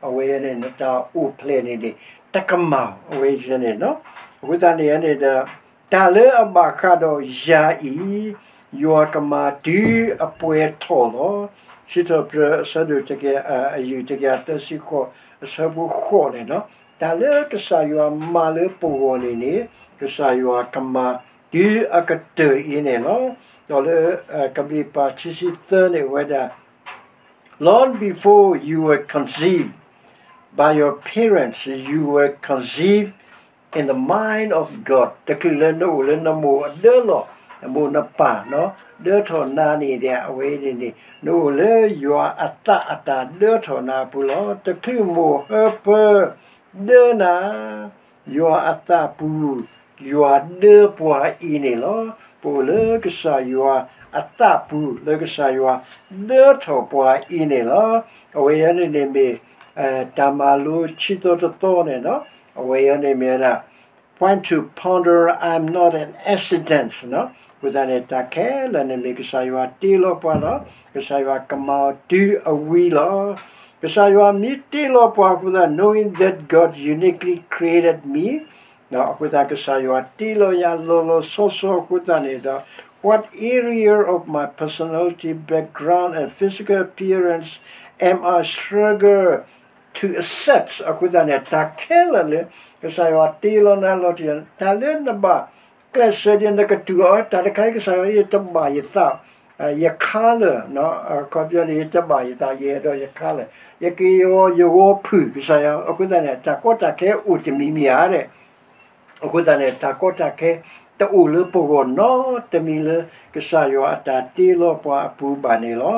အဝဲန့ၣ် နတၢ်အိၣ်ဖျဲၣ်န့ၣ်န့ၣ် တကမၣ်အဝဲန့ၣ်လီၤ. အဃိသတးန့ၣ်န့ၣ်ဒီး တၢ်လၢအဘၣ်ဃးဒီးယၤအံၤ, ယွၤကမၤတုၤအပှဲၤထီၣ်လီၤ. စံးထီၣ်ပတြၢၤအဆၢဒိၣ်တကယၤ, အယုၢ်တကယၤသၢဆံဃိး အဆၢဖိဃိးန့ၣ်လီၤ. တၢ်လၢကစၢ်ယွၤမၤလၢပဂီၢ်န့ၣ်န့ၣ် ကစၢ်ယွၤကမၤတုၤအကတၢၢ်အံၤန့ၣ်လီၤ. ဒီးလၢ ကဘျံးပၤခံဆံသၢန့ၣ် အဝဲဒၣ် Long before you were conceived by your parents, you were conceived in the mind of God. တချုးလၢနအိၣ်လၢနမိၢ်အဒၢလီၢ်, နမိၢ်နပၢ် ဒၢထီၣ်နၤန့ၣ်ဒီး အဝဲန့ၣ်န့ၣ် နအိၣ်လၢယွၤအသးအတၢ်ဒၢထီၣ်နၤအပူၤလီၤ. တချုးမိၢ်ဟၢဖၢဒၢနၤ ယွၤအသးပူၤ, ယွၤဒၢပှၤအံၤန့ၣ်လီၤ. ပအိၣ်လၢကစၢ်ယွၤအသးပူၤ လၢကစၢ်ယွၤဒၢထီၣ်ပှၤအံၤန့ၣ်လီၤ. အဝဲအံၤန့ၣ်န့ၣ်မ့ၢ် တၢ်မၤလိခံသီတသီန့ၣ်လီၤ. အဝဲအံၤန့ၣ်မ့ၢ်ဝဲဒၣ် point to ponder, I'm not an accident အဃိသတးန့ၣ် တၢ်ခဲလၢာ်န့ၣ်မ့ၢ်ကစၢ်ယွၤတ့လီၤပှၤလီၤ. ကစၢ်ယွၤကမၤအီၤတုၤအဝံၤလီၤ. ကစၢ်ယွၤမ့ၢ်တ့လီၤပှၤအဃိသတး knowing that God uniquely created me, အဃိသတးကစၢ်ယွၤတ့လီၤယၤလီၤလီၤဆီဆီအဃိသတးန့ၣ်ဒီး what area of my personality, background and physical appearance am I struggle to accept အဃိသတးန့ၣ် တၢ်ခဲလၢာ်လၢ ကစၢ်ယွၤတ့လီၤနၤလီၤတံၢ် တၢ်လၢနဘၣ်ကျဲးစၢးဒ်နကတူၢ်အီၤ တၢ်တခါအံၤကစၢ်ယွၤ ယတဘၣ်ယသး ယ color အခီပညီန့ၣ် ယတဘၣ်ယသး ယအဲၣ်ဒိးယ color ယကယီယဂီၤဖုၣ် ကစၢ်ယွၤ အဃိသတးန့ၣ် တၢ်ကီတၢ်ခဲအိၣ်တမံၤမံၤဧါဒီး အဃိသတးန့ၣ် တၢ်ကီတၢ်ခဲတအိၣ်လၢပဂီၢ်နီတမံၤလၢ ကစၢ်ယွၤအတၢ်တ့လီၤပှၤအပူၤဘၣ်န့ၣ်လီၤ.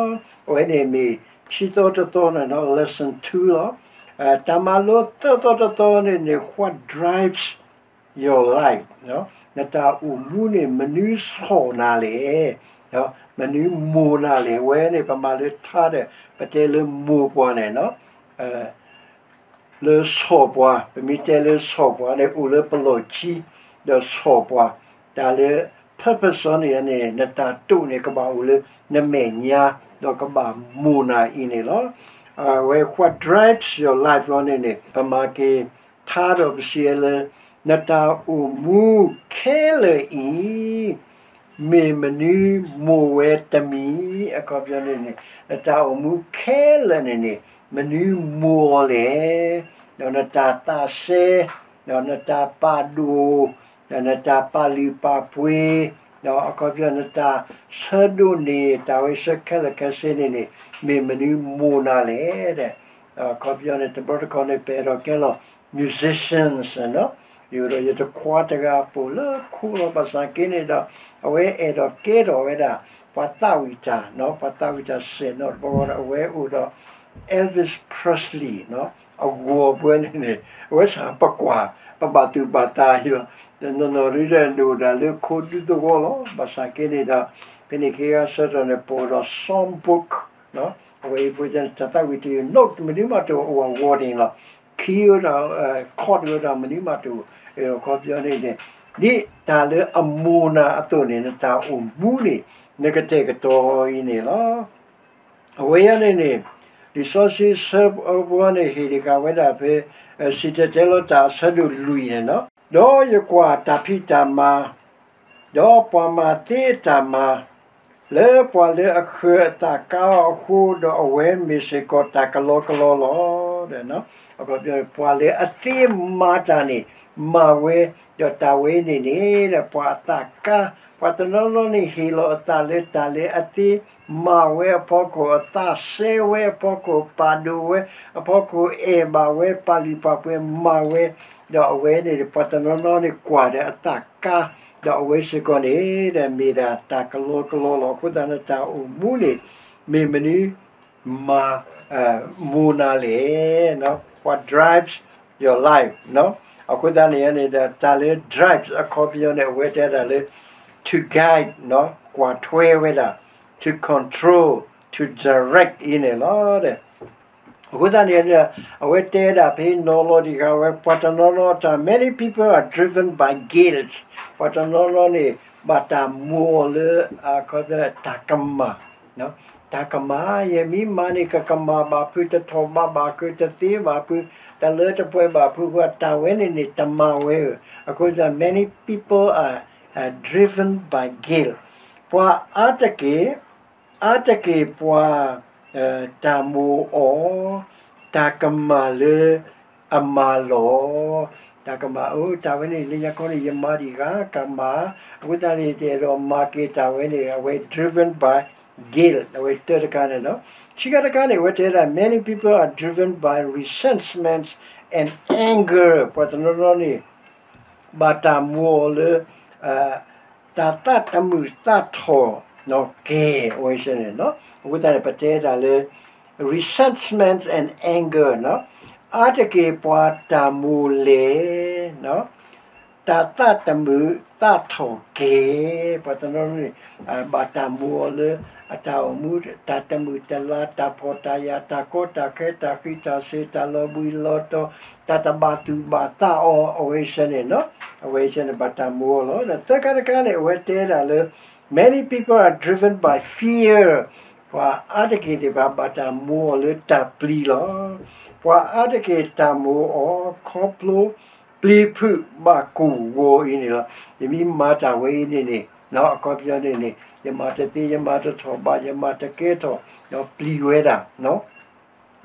အဝဲန့ၣ်မ့ၢ် ခံသီတသီန့ၣ်လီၤ lesson two လီၤ. တၢ်မၤလိသၢသီတသီန့ၣ်န့ၣ် what drives your life နတၢ်အိၣ်မူန့ၣ် မနုၤဆီၣ်နၤလဲၣ်, မနုၤမိၢ်နၤလဲၣ်. အဝဲန့ၣ် ပမၤလၢထါဒီး ပတဲလၢမိၢ်ပှၤန့ၣ်လီၤ. လၢဆီၣ်ပှၤ, ပမ့ၢ်တဲလၢဆီၣ်ပှၤန့ၣ် အိၣ်လၢပလီၢ်ခံ, ဒီးဆီၣ်ပှၤ, တၢ်လၢ purpose န့ၣ်န့ၣ် နတၢ်တိာ်န့ၣ် ကဘၣ်အိၣ်လၢနမဲာ်ညါ, ဒီးကဘၣ်မိၢ်နၤအံၤန့ၣ်လီၤ. အဝဲ what drives your life လီၤန့ၣ်န့ၣ် ပမၤက့ၤထါဒီးပစံးလၢ နတၢ်အိၣ်မူခဲလၢာ်အံၤ မ့ၢ်မနုၤမိၢ်ဝဲတမံၤ, အခီပညီန့ၣ်န့ၣ် နတၢ်အိၣ်မူခဲလၢာ်န့ၣ်န့ၣ် မနုၤမိၢ်အီၤလဲၣ်, ဒီးနတၢ်သးစဲ, ဒီးနတၢ်ပာ်ဒိၣ်, ဒီးနတၢ်ပာ်လုၢ်ပာ်ပှ့ၤ, ဒီးအခီပညီနတၢ်ဆၢဒိးန့ၢ် တၢ်ဝဲဆၢခဲလၢာ်ခဲဆ့န့ၣ်န့ၣ် မ့ၢ်မနုၤမိၢ်နၤလဲၣ်. အခီပညီန့ၣ် တဘျီတခီၣ်န့ၣ် ပအဲၣ်ဒိးကဲလီၤ musicians န့ၣ်, ယအိၣ်ဒီးယတခွါတဂၤ ပိာ်လၢခိလီၤ ဘၣ်ဆၣ်က့န့ၣ်ဒီး အဝဲအဲၣ်ဒိးကဲထီၣ်ဝဲဒၣ် ပှၤသးဝံၣ်တၢ်, ပှၤသးဝံၣ်တၢ်စဲးနီတဘျီဒီး အဝဲအိၣ်ဒီး Elvis Presley အဂီၤပှဲၤန့ၣ်န့ၣ် အဝဲဆၣ်ပကွၢ် ပဘၣ်သူၣ်ဘၣ်သးအံၤလီၤ. နီၢ်နီၢ်ရံဒီး နအိၣ်ဒၣ်လၢခိဒူသဝီလီၤ. ဘၣ်ဆၣ်က့န့ၣ်ဒီး ဖဲန့ၣ်ခ့ဂၤဆၢထီၣ်န့ၣ် ပိာ်ဒီး songbook အဝဲအံၤပှဲၤန့ၣ် တၢ်သးဝံၣ်တယုၢ် note မနုၤမးတအိၣ်အဂီၢ်န့ၣ်လီၤ. key ဝဲဒၣ် chord ဝဲဒၣ်မနုၤမးတအိၣ်, အခီပညီန့ၣ်န့ၣ် ဒ်တၢ်လၢအမိၢ်နၤအသိးန့ၣ် နတၢ်အိၣ်မူန့ၣ် နကတဲာ်ကတီၤအံၤန့ၣ်လီၤ. အဝဲအံၤန့ၣ်န့ၣ် လံာ်စီဆှံဆၢဖိန့ၣ် ဟ့ၣ်ဒံးဃာ်ဝဲဒၣ်ဖဲ စံၣ်တဲၤတဲလီၤတၢ်အဆၢဒိၣ်လွံၢ်န့ၣ်လီၤ. ဒီးယကွၢ်တၢ်ဖံးတၢ်မၤ ဒီးပှၤမၤသ့အတၢ်မၤ လၢပှၤလၢအဃၢၤအသးကါအီၤအဃိ, ဒီးအဝဲမ့ၢ်စ့ၢ်ကီးတၢ်ကလီကလီလီၤ. ပှၤလၢအသ့မၤတၢ်န့ၣ် မၤဝဲ, ဒီးတၢ်ဝဲန့ၣ်န့ၣ် ပှၤအသးကါ, ပှၤတနီၤနီၤန့ၣ် ဟ့ၣ်လီၤအသးလၢတၢ်လၢအသ့ မၤဝဲအဖီခိၣ်, အသးစဲဝဲအဖီခိၣ်, ပာ်ဒိၣ်ဝဲအဖီခိၣ်, အဲၣ်ဘၣ်ဝဲ, ပာ်လုၢ်ပာ်ပှ့ၤမၤဝဲ, ဒီးအဝဲန့ၣ် ပှၤတနီၤနီၤန့ၣ် ကွၢ်ဒီးအသးကါ, ဒီးအဝဲစ့ၢ်ကီးန့ၣ် ဒီးမ့ၢ်ဒၣ်တၢ်ကလီကလီလီၤ. အဃိသတးန့ၣ် တၢ်အိၣ်မူန့ၣ် မ့ၢ်မနုၤ မၤ မိၢ်နၤလဲၣ်, what drives your life အဃိသတးန့ၣ်န့ၣ်ဒီး တၢ်လၢ drives အခီပညီန့ၣ် အဝဲတဲဒၣ်လၢ to guide ကွၢ်ထွဲဝဲဒၣ်, to control, to direct အံၤန့ၣ်လီၤ. အဃိသတးန့ၣ် အဝဲတဲဒၣ်ဖဲနီၤလီၤဒံးဃာ်ဝဲ ပှၤတနီၤနီၤတၢ် many people are driven by guilt ပှၤတနီၤနီၤန့ၣ် ဘၣ်တၢ်မိၢ်အီၤလၢ တၢ်ကမၣ် တၢ်ကမၣ် ယမ့ၢ်မၤန့ၣ် ကကမၣ်ဘၣ်ဖုး တထီၣ်ဘးဘၣ်ဖုး တသ့ဘၣ်ဖုး တလၢတပှဲၤဘၣ်ဖုး တၢ်ဝဲန့ၣ်န့ၣ် တမၤဝဲဧၢ. အဃိသတး many people are driven by guilt ပှၤအါတက့ၢ် အါတက့ၢ်ပှၤ တၢ်မိၢ်အီၤ တၢ်ကမၣ်လၢအမၤလီၢ်, တၢ်ကမၣ် အိၣ် တၢ်ဝဲန့ၣ် လၢညါခီန့ၣ် ယမၤဒံးဂၤကမၣ်, အဃိသတးန့ၣ် တအဲၣ်ဒိးမၤက့ၤတၢ်ဝဲန့ၣ် အဝဲ driven by guilt အဝဲတၢတခါန့ၣ်လီၤ. ခံခါတခါန့ၣ် အဝဲတဲဒၣ် many people are driven by resentments and anger ပှၤတနီၤနီၤန့ၣ် ဘၣ်တၢ်မိၢ်အီၤလၢ တၢ်သးတမုာ်သးထီၣ်ကဲၤ အဝဲစ့ၢ်န့ၣ်လီၤ. အဃိသတးန့ၣ် ပတဲဒၣ်လၢ resentment and anger အါတက့ၢ်ပှၤတၢ်မိၢ်လဲၣ် တၢ်သးတမုာ်သးထီၣ်ကဲၤ ပှၤတနီၤနီၤန့ၣ် ဘၣ်တၢ်မိၢ်အီၤလၢ အတၢ်အိၣ်မူ တၢ်တမုာ်တလၤ တၢ်ဖှီၣ်တၢ်ယာ် တၢ်ကီတၢ်ခဲ တၢ်ဃံးတၢ်စ့ၤ တၢ်လီၤဘှံးလီၤတီၤ တၢ်တဘၣ်သူၣ်ဘၣ်သးအီၤ အဝဲစ့ၢ်န့ၣ်လီၤ. အဝဲစ့ၢ်န့ၣ် ဘၣ်တၢ်မိၢ်အီၤလီၤ. ဒီးသၢခါတခါန့ၣ် အဝဲတဲဒၣ်လၢ many people are driven by fear ပှၤအါတက့ၢ်သ့ၣ်တဖၣ် ဘၣ်တၢ်မိၢ်အီၤလၢတၢ်ပျံၤလီၤ. ပှၤအါတက့ၢ်တၢ်မိၢ်အီၤ ခီဖျိ ပျံၤဖုးဘၣ်ကိၢ်ဂီၤအံၤန့ၣ်လီၤ. ယမ့ၢ်မၤတၢ်ဝဲအံၤန့ၣ်န့ၣ် အခီပညီန့ၣ်န့ၣ် ယမၤတသ့ ယမၤတထီၣ်ဘး ယမၤတကဲထီၣ် ဒီးပျံၤဝဲဒၣ် ဒီး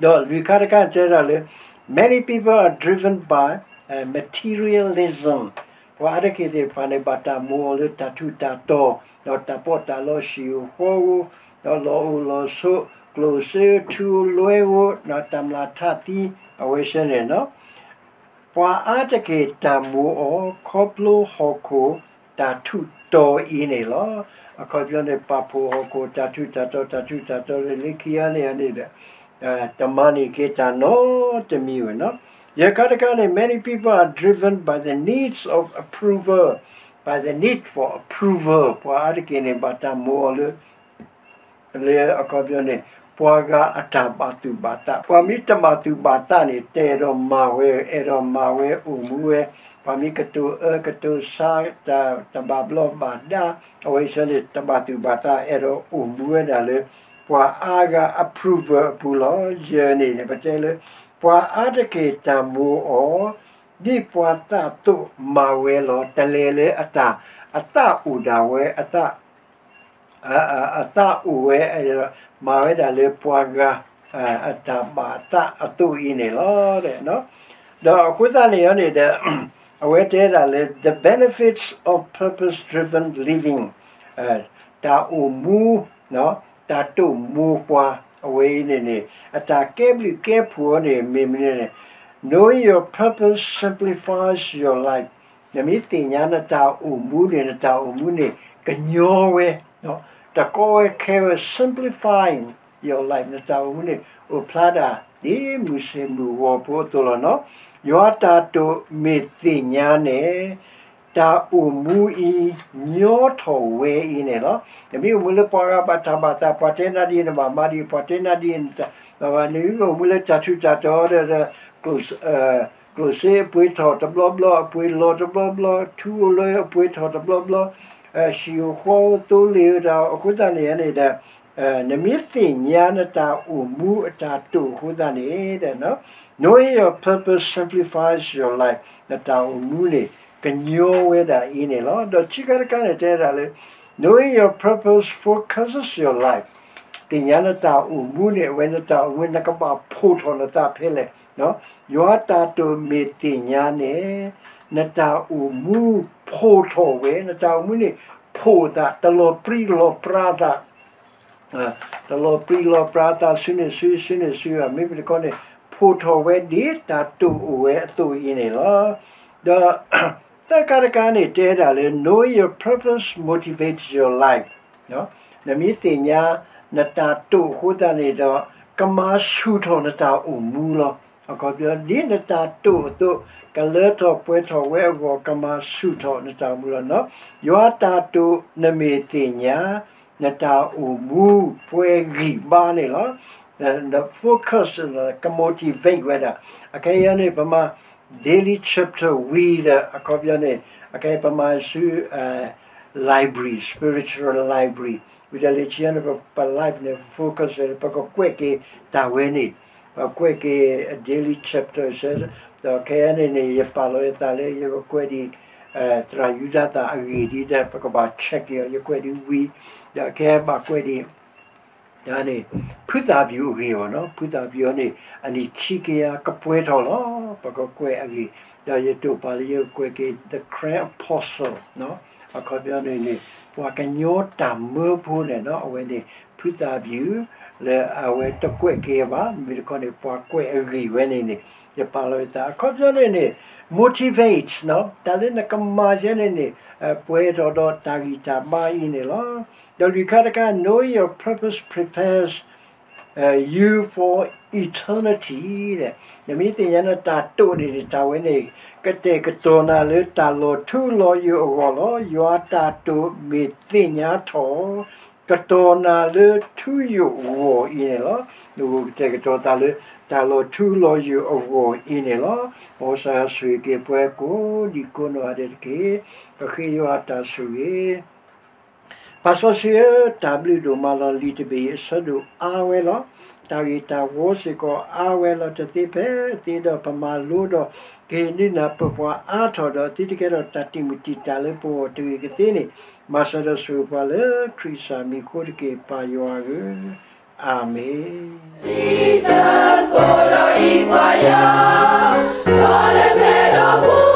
လွံၢ်ခါတခါတဲဒၣ်လၢ many people are driven by materialism ပှၤအါတက့ၢ်သ့ၣ်တဖၣ်န့ၣ် ဘၣ်တၢ်မိၢ်အီၤလၢတၢ်ထူးတၢ်တီၤ ဒီးတၢ်ပီးတၢ်လီ ဟံၣ်ဧိၤဃီဧိၤ ဒီးလီၢ်အိၣ်လီၢ်ဆိး ကျိၣ်စ့ထူလွဲဧိၤ ဒီးတၢ်မျၢ်ထးသံ အဝဲစ့ၢ်န့ၣ်လီၤ. ပှၤအါတက့ၢ်တၢ်မိၢ်အီၤ ခီဖျိဟီၣ်ခိၣ်တၢ်ထူးတီၤအံၤန့ၣ်လီၤ. အခီပညီန့ၣ် ပာ်ဖှိၣ်ဟီၣ်ခိၣ်တၢ်ထူးတၢ်တီၤ တၢ်ထူးတၢ်တီၤလၢခံဂၤန့ၣ်န့ၣ်ဒီး တမၤန့ၢ်က့ၤတၢ်နီတမံၤဝဲနီၤ. ယဲၢ်ခါတခါန့ၣ် many people are driven by the needs of approval, by the need for approval ပှၤအါတက့ၢ်န့ၣ် ဘၣ်တၢ်မိၢ်အီၤလၢ လၢအခီပညီန့ၣ် ပှၤဂၤအတၢ်ဘၣ်သူၣ်ဘၣ်သး, ပှၤမ့ၢ်တဘၣ်သူၣ်ဘၣ်သးန့ၣ် တအဲၣ်ဒိးမၤဝဲ, အဲၣ်ဒိးမၤဝဲအိၣ်မူဝဲ, ပှၤမ့ၢ်ကတိၤအၢကတိၤဆါ, တၢ်တဘၣ်ဘျီဘၣ်ဒါ, အဝဲအံၤန့ၣ် တဘၣ်သူၣ်ဘၣ်သး အဲၣ်ဒိးအိၣ်မူဝဲဒၣ်လၢ ပှၤအါဂၤ approval အပူၤလီၤ. ယဲၢ်န့ၣ် ပတဲလၢ ပှၤအါတက့ၢ်တၢ်မိၤအီၤ ဒ်ပှၤသးအသိးမၤဝဲလီၤ. တလဲၤလၢအတၢ်, အသးအိၣ်ဒၣ်ဝဲ, အသး အသးအိၣ်ဝဲ, မၤဝဲဒၣ်လၢပှၤဂၤ အတၢ်ဘၣ်အသးအသိးအံၤန့ၣ်လီၤ. ဒီးအဃိသတးန့ၣ်န့ၣ်ဒီး အဝဲတဲဒၣ်လၢ the benefits of purpose-driven living, တၢ်အိၣ်မူ, တၢ်တိာ်မိၤပှၤ အဝဲအံၤန့ၣ်န့ၣ် အတၢ်ကဲဘျုးကဲဖှိၣ်အီၤန့ၣ် မ့ၢ်မနုၤန့ၣ် knowing your purpose simplifies your life. နမ့ၢ်သ့ၣ်ညါနတၢ်အိၣ်မူန့ၣ် နတၢ်အိၣ်မူန့ၣ် ကညီဝဲ, တကီဝဲခဲဝဲ, simplifying your life, နတၢ်အိၣ်မူန့ၣ် အိၣ်ဖျါဒၣ် ဒ်မုၢ်ဆ့ၣ်မုၢ်ဂီၤဖိအသိးလီၤနီၤ. ယွၤတၢ်တိာ်မ့ၢ်သ့ၣ်ညါန့ၣ် တၢ်အိၣ်မူအံၤ ညီထီၣ်ဝဲအံၤန့ၣ်လီၤ. နမ့ၢ်အိၣ်မူလၢပှၤဂၤဘၣ်တၢ်ဘၣ်သး, ပှၤတဲနၤဒ်အံၤနဘၣ်မၤဒ်အံၤ, ပှၤတဲနၤဒ်အံၤနတၢ်ဘၣ်ဘၣ်, နမ့ၢ်အိၣ်မူလၢတၢ်ထူးတၢ်တီၤဒီး ကျိၣ်စ့အပှ့ၤထီၣ်တဘျီဘျီ, အပှ့ၤလီၤတဘျီဘျီ, ထူအိၣ်လၢအပှ့ၤထီၣ်တဘျီဘျီ, ဟံၣ်ဧိၤဃီဧိၤသိလ့ၣ်ဧိၤတၢ်, အဃိသတးန့ၣ်န့ၣ်ဒီး နမ့ၢ်သ့ၣ်ညါနတၢ်အိၣ်မူအတၢ်တိာ်အဃိသတးန့ၣ်ဒီး knowing your purpose simplifies your life, နတၢ်အိၣ်မူန့ၣ် ကညီဝဲဒၣ်အံၤန့ၣ်လီၤ. ဒီးခံခါတခါန့ၣ်တဲဒၣ်လၢ knowing your purpose focuses your life, သ့ၣ်ညါနတၢ်အိၣ်မူန့ၣ် အဝဲနတၢ်အိၣ်မူ နကဘၣ်ဖီၣ်ထီၣ်နသးဖဲလဲၣ်. ယွၤတၢ်တိာ်မ့ၢ်သ့ၣ်ညါန့ၣ် နတၢ်အိၣ်မူဖီၣ်ထီၣ်ဝဲ, နတၢ်အိၣ်မူန့ၣ် ဖီၣ်သး တလီၤပြံလီၤပြါသး တလီၤပြံလီၤပြါသးဆူန့ၣ်ဆူ ဆူန့ၣ်ဆူဘၣ်, မ့ၢ်မတၤတခီန့ၣ် ဖီၣ်ထီၣ်ဝဲဒ်တၢ်တိာ်အိၣ်ဝဲအသိးအံၤန့ၣ်လီၤ. ဒီး သၢခါတခါန့ၣ်တဲဒၣ်လၢ knowing your purpose motivates your life, နမ့ၢ်သ့ၣ်ညါနတၢ်တိာ်အဃိသတးန့ၣ်ဒီး ကမၤဆူၣ်ထီၣ်နတၢ်အိၣ်မူလီၤ. အခီပညီ ဒ်နတၢ်တိာ်အသိး ကလၢထီၣ်ပှဲၤထီၣ်ဝဲအဂီၢ် ကမၤဆူၣ်ထီၣ်နတၢ်အိၣ်မူလီၤ. ယွၤတၢ်တိာ်နမ့ၢ်သ့ၣ်ညါ နတၢ်အိၣ်မူပှဲၤဂံၢ်ဘါန့ၣ်လီၤ. န focus က motivate ဝဲဒၣ်. အခဲအံၤန့ၣ် ပမၤ Daily Chapter ဝံၤဒီး အခီပညီန့ၣ် အခဲအံၤပမၤဆူ library, spiritual library ဝံၤဒီးလၢခံန့ၣ် ပ life န့ၣ် focus ပကကွဲးက့ၤတၢ်ဝဲန့ၣ် ပကွဲးက့ၤ daily chapter ဒီးခဲအံၤန့ၣ်န့ၣ် ယပာ်လီၤယသးလၢယကကွဲးဒံး သရၣ်ယူဒၤသၣ်အဂ့ၢ်ဒ်ဒီး ပကဘၣ် check က့ၤအီၤ ယကွဲးဒံးဝံၤ ဒီးခဲအံၤဘၣ်ကွဲးဒံး န့ၣ် ဖုသၣ်ပျူၤအဂ့ၢ်အီၤနီၤ, ဖုသၣ်ပျူၤအီၤန့ၣ် အနံၣ်ခံကယၤကပှဲၤထီၣ်လီၤ. ပကကွဲးအဂ့ၢ် ဒီးယတိာ်ပာ်လၢယကကွဲးက့ၤ The Karen Apostle အခီပညီန့ၣ်န့ၣ် ပှၤကညီတၢ်မၢဖိန့ၣ်နီၤ အဝဲန့ၣ် ဖုသၣ်ပျူၤ လၢအဝဲတကွဲးက့ၤဘၣ် မ့ၢ်တခီန့ၣ် ပှၤကွဲးအဂ့ၢ်ဝဲန့ၣ်န့ၣ် ယပာ်လီၤယသး အခီပညီန့ၣ်န့ၣ် motivate နီၤ တၢ်လၢနကမၤယဲန့ၣ်န့ၣ် ပှဲၤထီၣ်ဒီးတၢ်ဂံၢ်တၢ်ဘါအံၤန့ၣ်လီၤ. ဒီးလွံၢ်ခါတခါ knowing your purpose prepares you for eternity နမ့ၢ်သ့ၣ်ညါနတၢ်တိာ်န့ၣ်န့ၣ် တၢ်ဝဲန့ၣ် ကတဲာ်ကတီၤနၤလၢတၢ်လီၤထူလီၤယိာ်အဂီၢ်လီၤ. ယွၤတၢ်တိာ်မ့ၢ်သ့ၣ်ညါထီၣ် ကတီၤနၤလၢထူယိာ်အဂီၢ်အံၤန့ၣ်လီၤ. နကတဲာ်ကတီၤသးလၢ တၢ်လီၤထူလီၤယိာ်အဂီၢ်အံၤန့ၣ်လီၤ. မ်ကစၢ်ယွၤဆိၣ်ဂ့ၤက့ၤပှၤကိးဒံးကိးနီၢ်ဂၤဒဲးတက့ၢ်. ပဃ့ယွၤအတၢ်ဆိၣ်ဂ့ၤ ပၢ်စီဆှံဧၢ, တၢ်ဘျုးဒိၣ်မးလီၤ. လံာ်တဘ့ၣ်အဆၢဒိၣ်အါဝဲလီၤ. တၢ်ဂ့ၢ်တၢ်ဝီစ့ၢ်ကီးအါဝဲလီၤ. တသ့ဖဲအသ့ဒီး ပမၤလိဒီး ကဟ့ၣ်ဒုးနၢ်ပၢၢ်ပှၤအါထီၣ်ဒီး သုတကဲထီၣ်တၢ်တံာ်မုၢ်တံာ်တာ်လၢပဂီၢ်တဂ့ၤကသ့န့ၣ် မၤစၢၤဒီးဆိၣ်ဂ့ၤပှၤလၢခရံာ်စၢ်မံၤအဃိတက့ၢ် ပၢ်ယွၤဧၢ, အၤမ့ၣ်. တံၤသကိးဒီးအံၤပှၤယွၤ, ဒီးလဲၤဖဲဒီးပူၤ